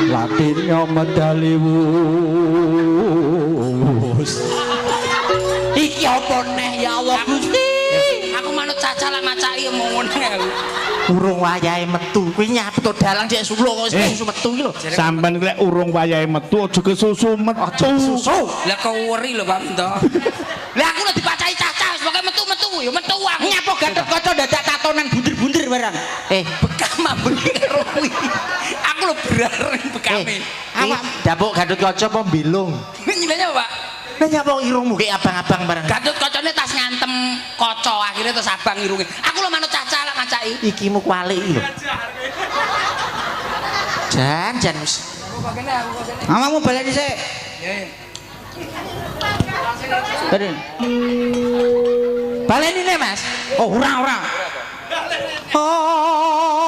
Latinnya medali wus. Iki apa neh ya Allah Gusti? Aku manut caca lak macaki omong ngono aku. Urung wayahe metu. Kuwi nyaput to dalang cek sulo kok wis kesusu metu iki lho. Sampeyan lek urung wayahe metu aja kesusu metu. Susu. Lah kok weri lho Pak Minto. Lah aku lho dipacaki caca wis pokoke metu-metu ya metu aku. Nyapa Gatot Kaca dadak tatonan bundir-bundir barang. Eh, Bekam mambeng karo kuwi. Aku lho bareng bekame. awak dapuk Gatot Kaca apa bilung? Nyilanya Pak. Lah nyapa irungmu kayak abang-abang barang. Gatot kacane tas ngantem kaca akhirnya terus abang irunge. Aku lho manut caca lak macaki. Iki mu kualik iki lho. Jan jan wis. Awakmu baleni sik. Baleni. Baleni ne, Mas. Oh, ora ora. Oh.